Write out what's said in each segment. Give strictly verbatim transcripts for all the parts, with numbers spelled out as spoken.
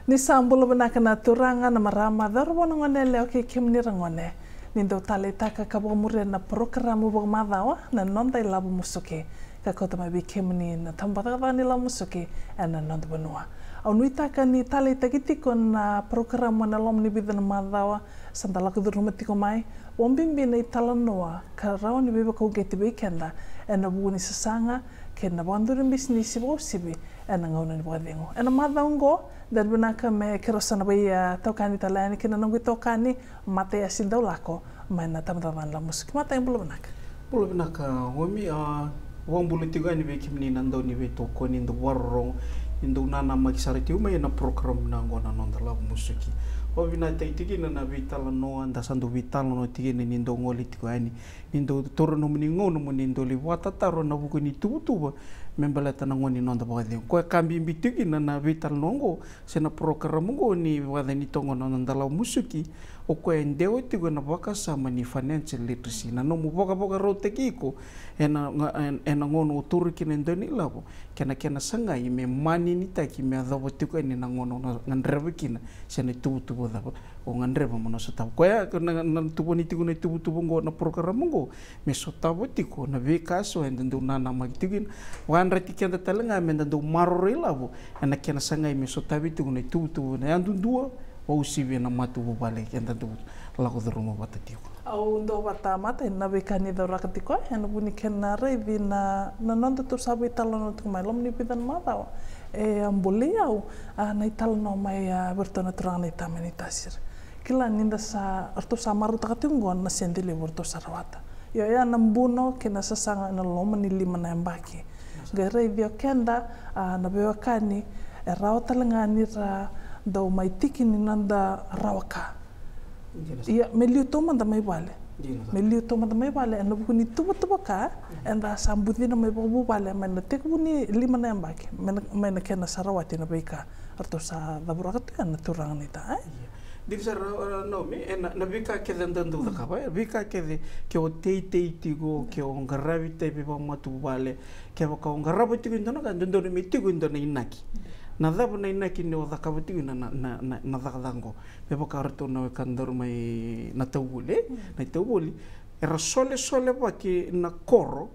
Ni sa bula vinaka na turaga, na marama, cauravou, na gone yalewa kei kemuni ra gone. Ni dau taleitaka ka vakamuria na parokaramu vakamacawa na Noda iLavo Musuki, ka kauta mai vei kemuni na tabacakacaka ni lavo musuki ena noda vanua. Au nuitaka ni taleitaki tiko na parokaramu ena loma ni vica na macawa sa da lako curuma tiko mai, vakabibi na italanoa ka rawa ni veivakauqeti vei keda ena vuku ni sasaga kei na vakaduri bisinisi vakausivi ena gauna ni vakacegu. Ena macawa oqo, dau vinaka me keirau sa na vei, a, tokani tale yani kei na noqu itokani, Mataiasi Daulako, mai na tabacakacaka ni lavo musuki. Matai, bula vinaka. Bula vinaka, Omi. A, vakabula tiko yani vei kemuni na dau ni veitokoni, dau vakarorogo, ni dau nanamaki sara tiko mai ena parokaramu vinaka oqo na Noda iLavo Musuki. Vakavinavinaka tiko kina na veitalanoa da sa dau veitalanoa tiko kina, ni dau gole tiko yani, ni dau taura nomuni gauna mo ni dau lai vakatataro ena vuku ni tuvatuva me baleta na gauna ni noda vakacegu. Koya ka bibi tiko kina na veitalanoa oqo se na parokaramu oqo ni vakacegu ni toqo na Noda iLavo Musuki, o koya e dewa tiko ena vakasama ni financial literacy, na nomu vakavakarautaki iko ena ga-, en-, ena gauna o taura kina e dua na ilavo, kei na kena sagai me maninitaki me yacova tiko yani na gauna o na gadreva kina se na ituvatuva cava o gadreva mo na sotava. Koya na, na, na tuvani tiko na ituvatuva oqo, na parokaramu oqo, me sotava tiko na veika eso eda dau nanamaki tiko kina. Vakayadrati keda tale ga meda dau maroroi lavo ena kena sagai me sotavi tiko na ituvatuva, na yadudua, vakausivi ena matavuvale keda dau lako curuma vata tiko. Au duavata, Matai, na veika ni cauraka tiko ena vuku ni kena raici na, na nodatou sa veitalanoa tiko mai loma ni vica na macawa. E a bolei au, a, na italanoa mai, a, vei iratou na turaga na itama ni tasiri. Kila ni da sa, ratou sa marautaka tiko oqo na sede levu ratou sa rawata. Io, oya na buno kei na sasaga ena loma ni lima na yabaki. Qai raici o keda, a, na veiwekani, e rawa tale ga ni ra dau mai tiki ni noda rawa ka. Dina sara. Ia, me liu taumada mai vale. Dina sara. Me liu taumada mai vale ena vuku ni tuvatuva ka eda sa bucina mai vakavuvale mai na tekivu ni lima na yabaki, mai na, mai na kena sa rawati na veika ratou sa cavuraka tu ya na turaga na ita, e? Ia. Dina sara, a, Naomi, e na, na veika kece eda dau cakava, e, veika kece ke o teitei tiko, ke o qaravi tiko e veivakamatavuvale, kevaka o qarava tiko e dua na ka, dodonu me tiko e dua na inaki. Na cava na inaki ni o cakava tiko na, na, na, na, na cakacaka oqo? Me vaka ratou na wekadaru mai na tauvoli, e? Na itauvoli, era solesolevaki na koro,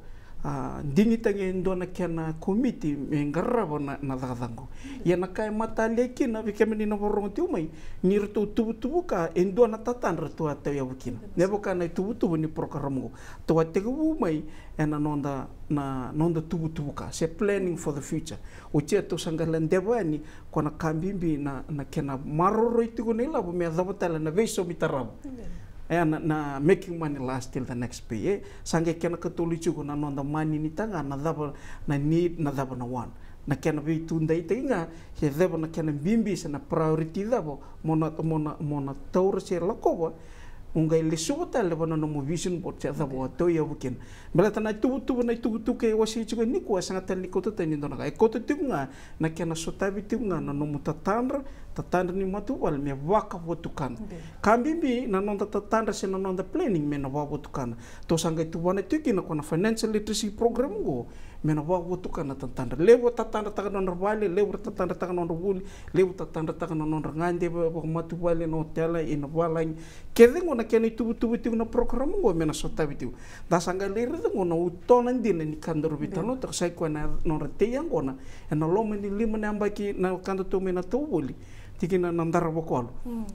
a, digitaki e dua na kena komiti me qarava na, na cakacaka oqo. Ia na ka e matalia kina, vei kemuni na vakarorogo tiko mai, ni ratou tuvatuva ka, e dua na tatadra ratou a tauyavu kina. Me vaka na ituvatuva ni parokaramu oqo. Ratou a tekivu mai ena noda, na noda tuvatuva ka, se planning for the future. Oti ya ratou sa qai ladeva yani, ko na ka bibi na, na kena maroroi tiko na ilavo me yacova tale na veisaumi tarava. Amen. E, na, na making money last till the next pay, e. Sa qai kena katolu tiko na noda maninitaka ga na cava na need, na cava na want. Na kena veitudaitaki ga, se cava na kena bibi se na priority cava mo na, mo na, mo na taura se lakova, mo qai lesuva tale vua na nomu vision board se cava o a tauyavu kina. Baleta na ituvatuva, na itukutuku e wasei tiko nikua, e sega tale ni kauta tani e dua na ka. E kauta tiko ga na kena sotavi tiko ga na nomu tatadra, tatadra ni matavuvale me vakavotukana. Ka bibi na noda tatadra se na noda planning me na vakavotukana. Ratou sa qai tuvana tiko kina ko na financial literacy program oqo me na vakavotukana na tatadra. Levu era tatadrataka na nodra vale, levu era tatadrataka na nodra vuli, levu era tatadrataka na nodra gade vakamatavuvale, na otela, ena valagi. Kece oqo na kena ituvatuva tiko na program oqo me na sotavi tiko. Da sa qai lai raica oqo na utona dina ni ka daru veitalanoataka, sa i koya na nodra tei yaqona ena loma ni lima na yabaki na wekadatou mai na tauvoli. Tikina na dara vakawalu.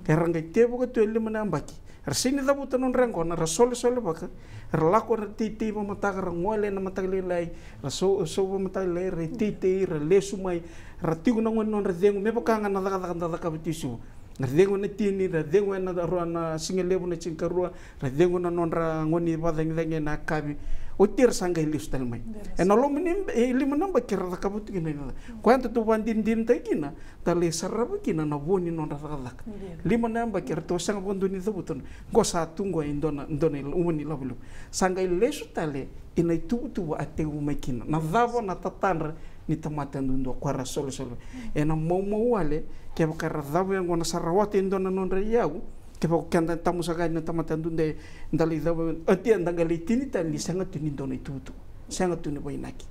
Era qai tei vakatu e lima na yabaki. Era sega ni cavuta na nodra yaqona, era solesolevaka, era lako, era teitei vakamataka, era gole ena mataka lailai, era sau, sau vakamataka lailai, era teitei, era lesu mai, era tiko na gauna ni nodra cegu, me vaka ga na cakacaka da cakava tiko e Suva. Era cegu ena tini, era cegu ena rua na sigalevu, na tinikarua, era cegu ena nodra gauna ni vakacagicagi ena yakavi. Oti era sa qai lesu tale mai. Ena loma ni, e, lima na yabaki era cakava tiko kina. Koya datou vakadinadinataka kina, da lai sarava kina na vo ni nodra cakacaka. Lima na yabaki eratou sega vakadua ni cavuta. Oqo sa tu oqo e dua na, dua na uma ni lavo levu. Sa qai lesu tale ena ituvatuva a tekivu mai kina. Na cava na tatadra ni tamata yadudua, koya era solesolevaka. Ena maumau wale, kevaka era cava yaqona, sa rawata e dua na nodra iyau, kevaka o keda tamusaka na tamata yadudua, da lai cava, oti ya da qai lai tini tale ni sega tu ni dua na ituvatuva. Sega tu ni vakainaki.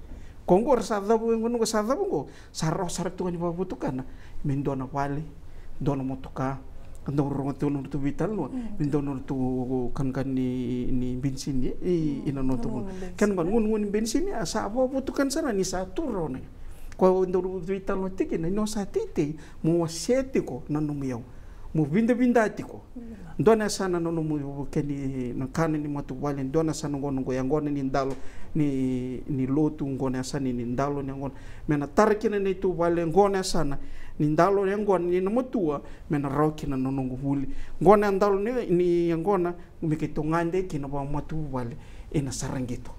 Ko oqo era sa cava yaqona, oqo sa cava oqo, sa rawa sara tu ga ni vakavotukana me dua na vale, dua na motoka, dau rogo tu na nodratou veitalanoa, mm, me dua na nodratou kanakana ni, ni benisini, e, mm, ina nodratou vanua. Kena ibalebale, gunugunu ni benisini, a sa vakavotukana sara ni sa tu rawa na. Koya au dau veitalanoa tiko kina, ni o sa teitei, mo wasea tiko na nomu iyau. Mo vidavida tiko. Mm. Dua na yasana na nomu kena, na kana ni matavuvale, dua na yasana qo, na qo, yaqona ni dalo ni, ni lotu, qo na yasana ni dalo ni yaqona. Me na tara kina na neitou vale, qo na yasana ni dalo ni yaqona ni na matua, me na rawa kina na noqu vuli. Qo na dalo ni, ni yaqona, me keitou gade kina vakamatavuvale ina Sarajevo.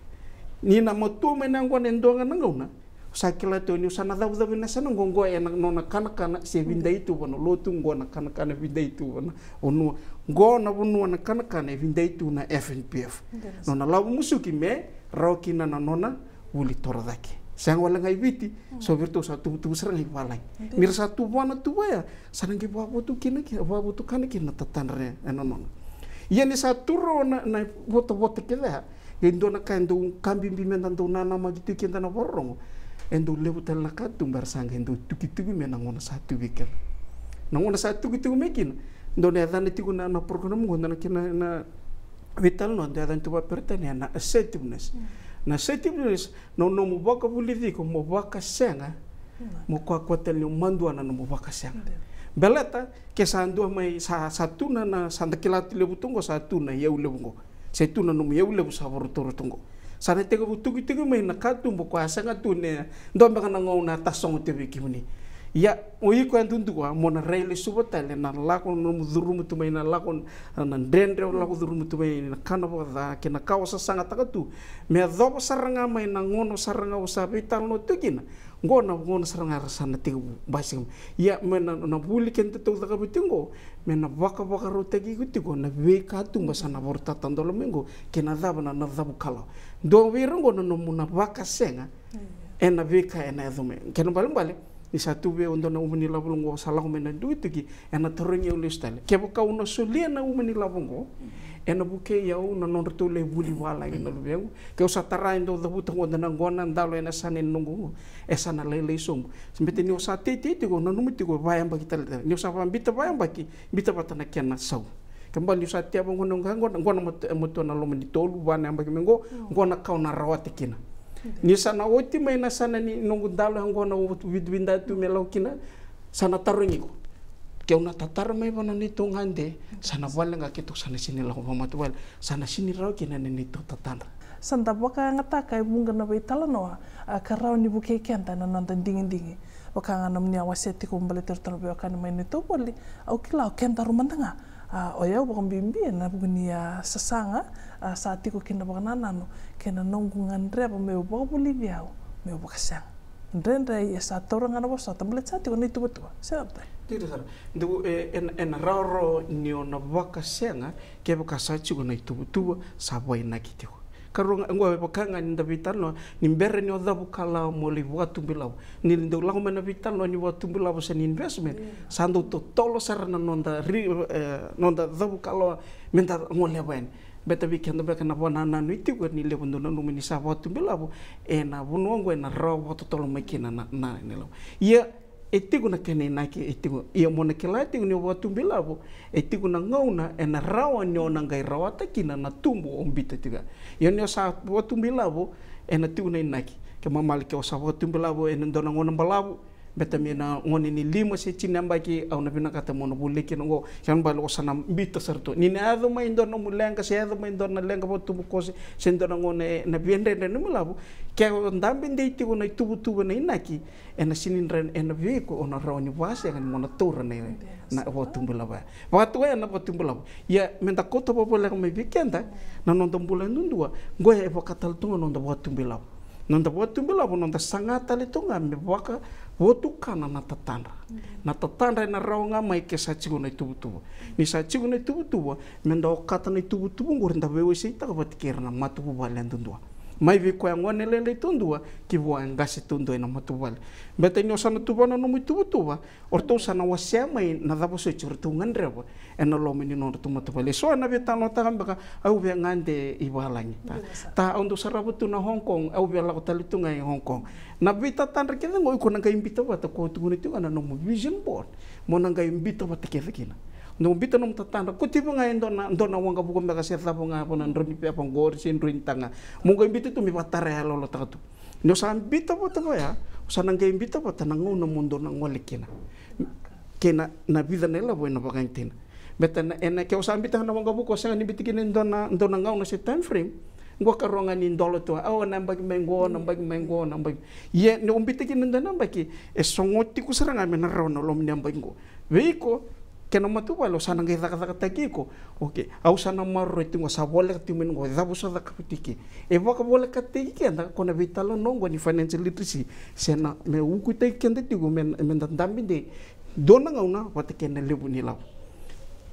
Ni na matua mai na yaqona e dua ga na gauna, sa kila tu ni sa na cavucavu na yasana qo, qo e na nona kanakana se vidai tu vua na lotu, qo na kanakana e vidai tu vua na vanua, qo na vanua na kanakana e vidai tu na F N P F. Nona lavo musuki me rawa kina na nona vuli torocake. Sega wale ga i Viti, mm, so vei iratou sa tuvatuva sara ga i valagi. Ni ra sa tuvana tu vaya, sa na qai vakavotu kina, vakavotukana kina na tatadra e na nona. Ia ni sa tu rawa na, na votavota kece ya, qai dua na ka e dau ka bibi me da dau nanamaki tu keda na vakarorogo. E dau levu tale na katuba era sa qai dau tukituki mai na gauna sa tu vei keda. Na gauna sa tukituki mai kina, dau na yacana tiko na, na program qo, dua na kena na veitalanoa, dau yacana tu vakaperitania na assertiveness. Mm. Na assertiveness, na nomu vakavulici iko mo vakasega, mm, mo kakua tale ni madua na nomu vakasega. Mm. Baleta, ke sa dua mai, sa, sa tu na, na, sa da kila tu levu tu qo, sa tu na iyau levu qo. Se tu na nomu iyau levu sa varotorato qo. Sa na tekivu tukituki mai na katuba ko a sega tu ni dua beka na gauna a tasogo tu vei kemuni. Ia, o iko e duadua mo na rai lesuva tale na lako, na nomu curuma tu mai na lako, na dredre o lako curuma tu mai na kana vakaca kei na ka o sasagataka tu. Me yacova sara ga mai na gauna sara ga o sa veitalanoa tu kina. Qo na gauna sara ga era sa na tekivu basika mai. Ia me na, na vuli kedatou cakava tiko qo, me na vakavakarautaki iko tiko na veikatuba sa na vorata tadola mai qo, kei na cava na, na cavu kalawa. Dua vei ira qo na nomu na vakasega, mm, ena veika ena yaco mai. Kena ibalebale, ni sa tu vei au dua na uma ni lavo qo sa lako mai na tukituki, ena tarogi au lesu tale. Kevaka au na solia na uma ni lavo qo, ena vukei au na nodratou lai vuli valagi na luvequ. Ke au sa tara e dau cavuta qo, dua na qo na dalo ena yasana ni noqu qo, e sa na lailai sobu. Se bete ni au sa teitei tiko, nanuma tiko, vayabaki tale tale. Ni au sa vabita vayabaki, bita vata na kena sau. Kena ibalebale ni au sa tekivu qo na, qo na, qo na mat-, matua na loma ni tolu, va na yabaki mai qo, mm, qo na ka au na rawata kina. Mm. Ni sa na oti mai na yasana ni noqu dalo, qo na vidavida tu me lako kina, sa na tarogi iko. Ke au na tatara mai vua na neitou gade, sa na vale ga keitou sa na sini lako vakamatavuvale, sa na sini rawa kina na neitou tatadra. Sa da vakayagataka e vuqa na veitalanoa, a, ka rawa ni vukei keda na noda digidigi. Vaka ga nomuni a wasea tiko baleti iratou na veiwekani mai neitou voli, au kila o kedaru mada ga. A, o yau vakabibi ena vuku ni a sasaga, a, sa tiko kina vakanananu, kei na noqu gadreva meu vakavulici au, meu vakasega. Dredre e sa taura ga na vosota, baleta sa tiko na ituvatuva. Se na vata. Dina sara. Dou, e, ena, ena rawarawa ni o na vakasega, kevaka sa tiko na ituvatuva, sa vakainaki tiko. Karua ga, qo e vaka ga ni da veitalanoa, ni bera ni o cavu kalawa mo lai vakatubu ilavo. Ni dau lako mai na veitalanoa ni vakatubu ilavo se ni investment, mm, sa dau totolo sara na noda ri-, e, noda cavu kalawa, me da goleva yani. Beta vei keda beka na vakanananu e tiko ni levu dau nanuma ni sa vakatubu ilavo, ena vanua qo ena rawa vakatotolo mai kina na, na, na ilavo. Ia, e tiko na kena inaki, e tiko. Ia mo na kila tiko ni o vakatubu ilavo, e tiko na gauna ena rawa ni o na qai rawata kina na tubu o bita tiko. Ia ni o sa vakatubu ilavo, ena tiko na inaki. Ke mamale ke o sa vakatubu ilavo, ena dua na gauna balavu, beta me na gone ni lima se tini na yabaki, au na vinakata mo na voleka kina qo, kena ibalebale o sa na bita sara tu. Ni na yaco mai dua na nomu leqa, se yaco mai dua na leqa vakatubukoso, se dua na gauna ena via dredre na nomu ilavo, ke o dabe dei tiko na ituvatuva na inaki, ena sini dra, ena vei iko o na rawa ni vakasega ni mo na taura na, na vakatubu ilavo ya. Vakatubu ya na vakatubu ilavo. Ia, me da kauta vakavoleka mai vei keda, na noda bula e duadua, qo e vaka tale tu ga na noda vakatubu ilavo. Noda vakatubu ilavo, noda saga tale tu ga me vakavotukana na tatadra. Mm. Na tatadra ena rawa ga mai ke sa tiko na ituvatuva. Ni sa tiko na ituvatuva, me da okata na ituvatuva qori da veiwaseitaka vata kei ira na matavuvale e duadua. Mai vei koya gone lailai taudua ki vua e qase taudua ena matavuvale. Beta ni o sa na tuva na nomu ituvatuva, o ratou sa na wasea mai na cava soti o ratou gadreva ena loma ni nodratou matavuvale. E so ena veitalanoataka beka, au via gade i valagi. Ta, ta, au dau sarava tu na Hong Kong, au via lako tale tu ga i Hong Kong. Na veitatadra kece qo iko na qai bita vata, ko tukuna tiko ga na nomu vision board, mo na qai bita vata kece kina. Nomu bita nomu tatadra, ko tiko ga e dua na, dua na waqavuka beka se cava ga, vo na drau ni pepa qori se drau ni taga. Mo qai bita tu me vakatara yaloyalotaka tu. Ni o sa bita vata vaya, o sa na qai bita vata na gauna mo dou na gole kina. Kei na, na vica na ilavo ena vakayagataki. Beta na, ena ke o sa bita na waqavuka, o sega ni bita kina e dua na, dua na gauna se time frame. Qo ka rogo ni dola tu, au na yabaki mai qo, na yabaki mai qo, na yabaki. Ia ni o bita kina e dua na yabaki, e sogo tiko sara ga me na rawa na loma ni yabaki qo. Vei iko, kei na matavuvale, o sa na qai cakacakataki iko. Okei, au sa na maroroi tiko qo, sa voleka tiko mai qo, e cava au sa cakava tiko? E vakavolekataki keda ko na veitalanoa qo ni financial literacy, se na me ukutaki keda tiko me, me da dabe dei dua na gauna vata kei na levu ni lavo.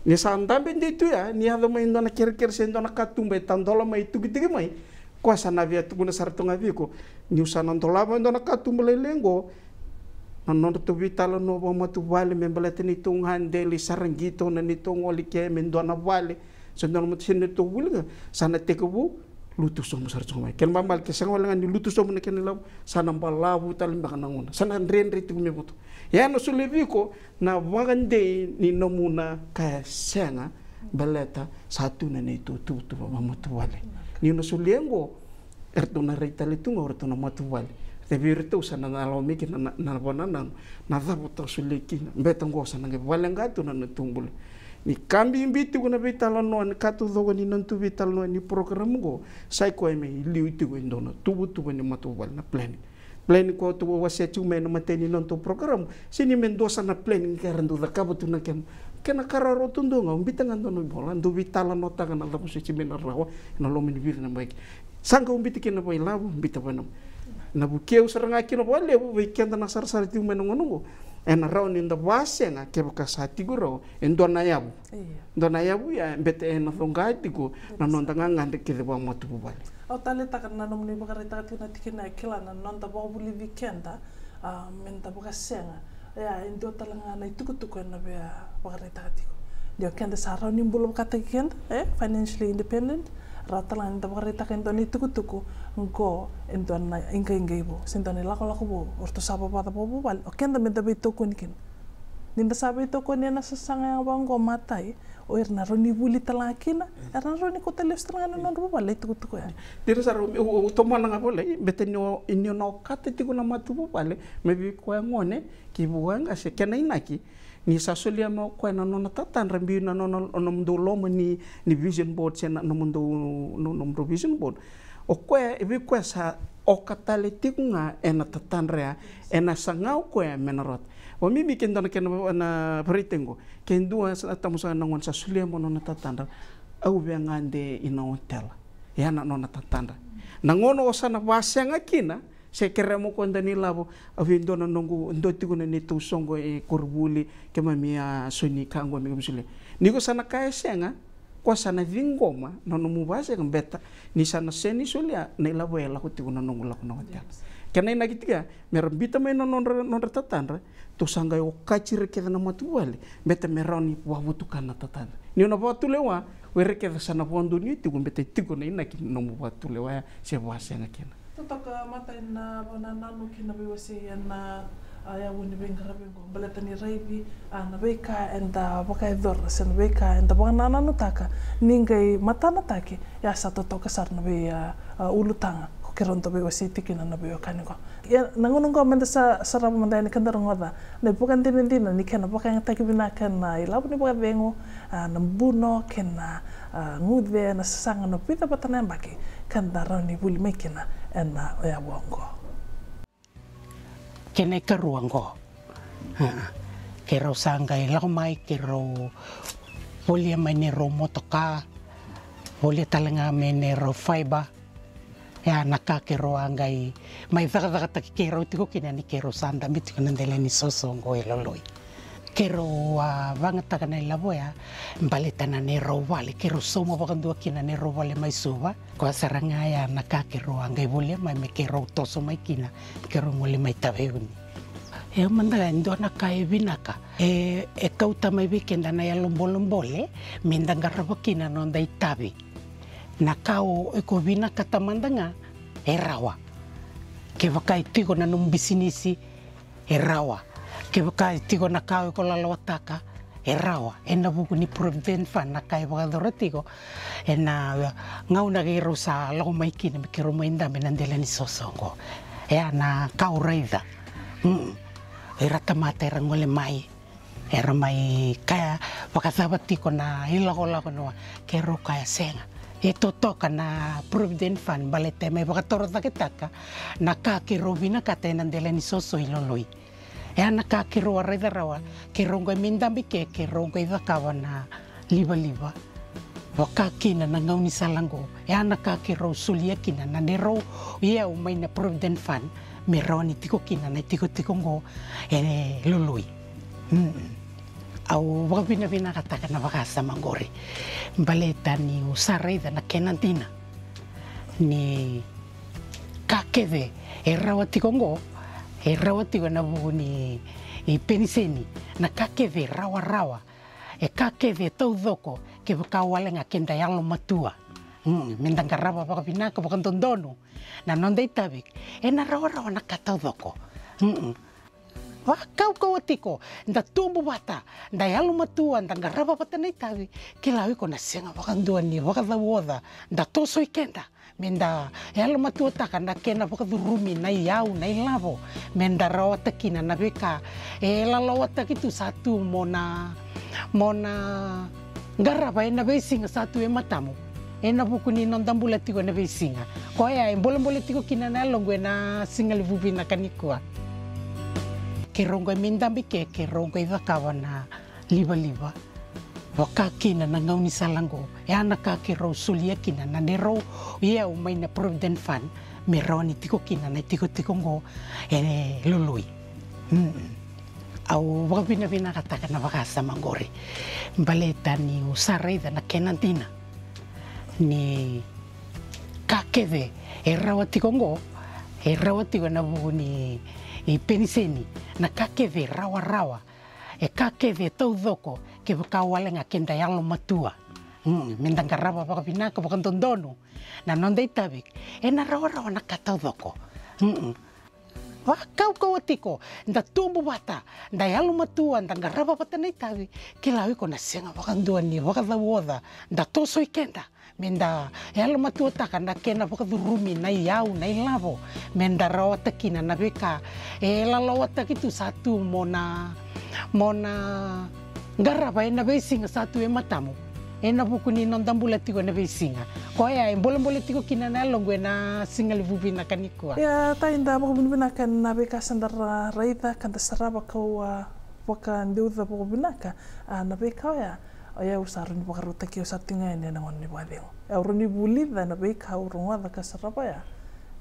Ni sa dabe dei tu ya, ni yaco mai e dua na kerekere se dua na katuba e tadola mai, tukituki mai, koya sa na via tukuna sara tu ga vei iko, niu sa na dolava e dua na katuba lailai qo, na nodratou veitalanoa vakamatavuvale me baleta neitou gade lai sara qito, na neitou gole ke me dua na vale, se dua na mata se neitou vuli ga, sa na tekivu lutu sobu sara tiko mai. Kena ibalebale ke sega wale ga ni lutu sobu na kena ilavo, sa na balavu tale beka na gauna, sa na dredre tiko me votu. Ia na solia vei iko na vakadei ni nomu na kaya sega, baleta sa tu na neitou tuvatuva vakamatavuvale. Niu na solia qo, eratou na rai tale tu ga o ratou na matavuvale. Vei iratou sa na lako mai kina na, na, na vakanananu, na cava tou solia kina, beta qo sa na qai vakaleqa tu na nodatou bula. Ni ka bibi tiko na veitalanoa, ni ka taucoko ni nodatou veitalanoa ni program qo, sa i koya me liu tiko e dua na tuvatuva ni matavuvale, na planning. Planning ko tou wasea tiko mai na matai ni nodatou program, se ni me dua sara na planning ka ra dau cakava tu na kena, kena ka rawarawa tu dua ga, o bita ga dua na ivola, dau veitalanoataka na cava soti me na rawa ena loma ni vica na yabaki. Sa qai o bita kina vakailavo, bita vakailavo. Na vukei au sara ga kina vakalevu vei keda na sarasara tiko mai na gauna qo, ena rawa ni da vakasega kevaka sa tiko rawa e dua na yavu. Io. Dua na yavu ya, beta ena coqa tiko na noda gagadre kece vakamatavuvale. Au taleitaka na nomuni vakaraitaka tiko na tikina e kila na noda vakavulici keda, a, me da vakasega. Ia, e dua tale ga na itukutuku ena via vakaraitaka tiko. Dua, keda sa rawa ni bula vakataki keda, e, financially independent. Rawa tale ga ni da vakaraitaka e dua na itukutuku qo e dua na iqaiqai vou se dua na ilakolako vou o ratou sa vavaca vakavuvale. O keda me da veitokoni kina. Ni da sa veitokoni ena sasaga yaga vaqo, matai, o ira na rawa ni vuli tale ga kina, era na rawa ni kauta lesu tale ga na nodra vuvale na itukutuku ya. Dina sara, au, au, au tomana ga volai, beta ni o, ni o na okata tiko na matavuvale mai vei koya gone ki vua e qase, kena inaki ni sa solia mai o koya na nona tatadra, biu na nona, nomudou loma ni, ni vision board se na nomudou, no, nomudou vision board. O koya, e vei koya sa oka tale tiko ga ena tatadra ya, ena saga o koya me na rawata. Vakabibi ke dua na kena, na vakaraitaki qo, ke dua sa tamusuka na gone sa solia mai nona tatadra, au via gade ina otela. Ya na nona tatadra. Na gauna o sa na vasega kina, se kerea mai o koya dua na ilavo, au via dua na noqu, dua tiko na neitou soqo e koronivuli, keimami a so ni ka qo me keimami solia. Ni ko sa na kaya sega, ko sa na ciqoma na nomu vasega, beta ni sa na sega ni solia na ilavo e lako tiko na noqu lako na otela. Kena inaki tiko ya, me ra bita mai na nodra, nodra tatadra, tou sa qai okati ira kece na matavuvale, beta me rawa ni vakavotukana na tatadra. Ni o na vakatulewa, o ira kece sa na vakadonuya tiko, beta tiko na inaki ni nomu vakatulewa ya se vasega kina. Totoka matai na vakanananu ki na veiwasei ena, a, yavu ni veiqaravi qo, baleta ni raici, a, na veika eda vakayacora se na veika eda vakanananutaka ni qai matanataki, ia sa totoka sara na vei, a, a, ulutaga ko keirau dau veiwasei tiko kina na veiwekani qo. Ia na gauna qo me da sa sarava mada yani ka da rogoca na ivakadinadina ni kena vakayagataki vinaka na ilavo ni vakacegu, a, na buno kei na, a, guce, na sasaga, na vica vata na yabaki ka da rawa ni vuli mai kina ena yavu oqo. Kena ikarua oqo, a, keirau sa qai lako mai, keirau volia mai neirau motoka, volia tale ga mai neirau fiber. Ia na ka keirau a qai mai cakacakataki keirau tiko kina ni keirau sa dabe tiko na dela ni soso oqo e Loloi. Keirau a vagataka na ilavo ya baleta na neirau vale, keirau sauma vakadua kina na neirau vale mai Suva. Koya sara ga ya na ka keirau a qai volia mai me keirau toso mai kina, keirau gole mai Taveuni. E mada ga e dua na ka e vinaka e, e kauta mai vei keda na yalo bolebole me da qarava kina na noda itavi. Na ka o iko vinakata mada ga e rawa. Kevaka e tiko na nomu bisinisi, e rawa. Kevaka e tiko na ka o iko lalawataka, e rawa. Ena vuku ni Provident Fund na ka e vakayacora tiko ena gauna keirau sa lako mai kina me keirau mai dabe na dela ni soso oqo. E a na ka au raica. Mm. Era tamata era gole mai, era mai kaya vakacava tiko na ilakolako, na wa keirau kaya sega. E totoka na Provident Fund baleta e mai vakatorocaketaka na ka keirau vinakata ena dela ni soso i Loloi. E a na ka keirau a raica rawa, keirau qai mai dabe ke, keirau qai cakava na livaliva. Vaka kina na gaunisala oqo, e a na ka keirau solia kina na neirau iyau mai na Provident Fund me rawa ni tiko kina na itikotiko oqo e Loloi. Mm. Au vakavinavinakataka na vakasama oqori baleta niu sa raica na kena dina ni ka kece e rawa tiko oqo, e rawa tiko ena vuku ni peniseni, na ka kece e rawarawa. E ka kece e taucoko kevaka wale ga keda yalomatua. Mm, me da qarava vakavinaka, vakadodonu na noda itavi, ena rawarawa na ka taucoko. Mm. Vakaukauwa tiko, da tubu vata, da yalomatua, da qarava vata na itavi, kila o iko na sega vakadua ni vakacauoca, da tosoi keda. Me da yalomatuataka na kena vakacurumi na iyau, na ilavo, me da rawata kina na veika e lalawataki tu sa tu mo na, mo na qarava ena veisiga sa tu e matamu. Ena vuku ni noda bula tiko ena veisiga. Koya e bolebole tiko kina na yaloqu ena siga levu vinaka nikua. Keirau qai mai dabe ke, keirau qai cakava na livaliva. Vaka kina na gaunisala oqo, e a na ka keirau solia kina na neirau iyau mai na Provident Fund me rawa ni tiko kina na itikotiko oqo e Loloi. Mm. Au vakavinavinakataka na vakasama oqori baleta niu sa raica na kena dina ni ka kece e rawa tiko oqo, e rawa tiko ena vuku ni peniseni, na ka kece e rawarawa. E ka kece e taucoko kevaka wale ga keda yalomatua. Mm, me da qarava vakavinaka, vakadodonu na noda itavi, ena rawarawa na ka taucoko. Mm. Vakaukauwa tiko, da tubu vata, da yalomatua, da qarava vata na itavi, kila o iko na sega vakadua ni vakacauoca, da tosoi keda. Me da yalomatuataka na kena vakacurumi na iyau, na ilavo, me da rawata kina na veika e lalawataki tu sa tu mo na, mo na qarava ena veisiga sa tu e matamu. Ena vuku ni noda bula tiko ena veisiga. Koya e bolebole tiko kina na yaloqu ena siga levu vinaka nikua. Ia, tai, da vakavinavinaka ena veika sa da ra-, raica ka da sarava kau a vakadeuca vakavinaka, a, na veika oya. Oya au sa rawa ni vakarautaki au sara tiko ga yani ena gauna ni vakacegu. Au rawa ni vulica na veika au rogoca ka sarava oya.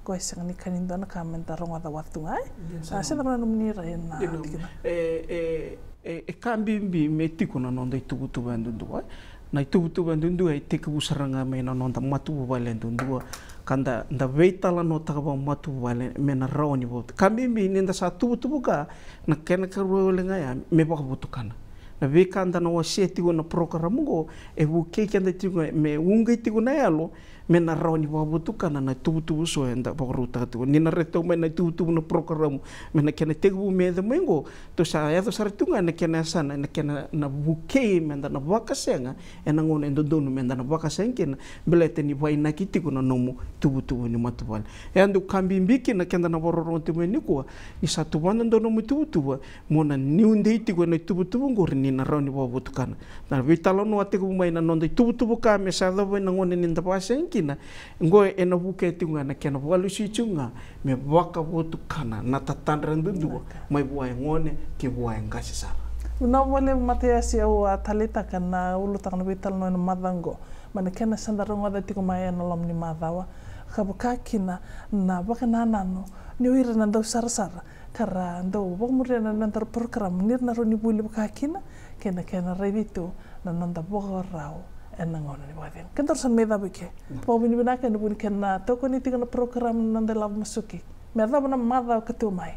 Ko e sega ni ka ni dua na ka me da rogoca wale tu ga, e? Ia, sa na sega na nomuni rai ena tikina. E, e, e, e ka bibi me tiko na noda ituvatuva yadudua, e? Na ituvatuva yadudua e tekivu sara ga mai na noda matavuvale yadudua. Ka da, da veitalanoataka vakamatavuvale me na rawa ni vauta. Ka bibi ni da sa tuvatuva ka na kena karua wale ga ya me vakavotukana. Na veika da na wasea tiko na program oqo, e vukei keda tiko me uqeti tiko na yalo, me na rawa ni vakavotukana na tuvatuva so eda vakarautaka tiko. Ni na raica tiko mai na tuvatuva na program, me na kena tekivu me yaco mai oqo, tou sa yaco sara tiko ga na kena yasana, na kena na vukei me da na vakasega, ena gauna e dodonu me da na vakasega kina, baleta ni vakainaki tiko na nomu tuvatuva ni matavuvale. E a dau ka bibi kina keda na vakarorogo tiko mai nikua, ni sa tu vua na dua nomu tuvatuva, mo na nuidei tiko ena ituvatuva oqori ni na rawa ni vakavotukana. Na veitalanoa tekivu mai na noda ituvatuva ka me sa yacova ena gauna ni da vakasega kina, oqo ena vukea tiko ga na kena vakalesui tiko ga me vakavotukana na tatadra yadudua mai vua e gone ki vua e qase sara. Vinaka vakalevu Mataiasi, au a taleitaka na ulutaga na veitalanoa ena macawa oqo. Mai na kena sa da rogoca tiko mai ena loma ni macawa. Ka vaka kina na vakanananu ni o ira na dausarasara ka ra dau vakamuria na noda porokaramu ni ra na rawa ni vuli vaka kina kei na kena raici tu na noda vakarau ena gauna ni vakacegu. Ke daru sa na mai cava i ke, vakavinavinaka ena vuku ni kena tokoni tiko na porokaramu na noda ilavo musuki me yacova na macawa ka tu mai.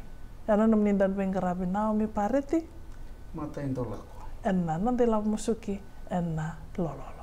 Ena nomuni dau ni veiqaravi Naomi Pareti. Matai dau lako ena noda ilavo musuki ena lolo.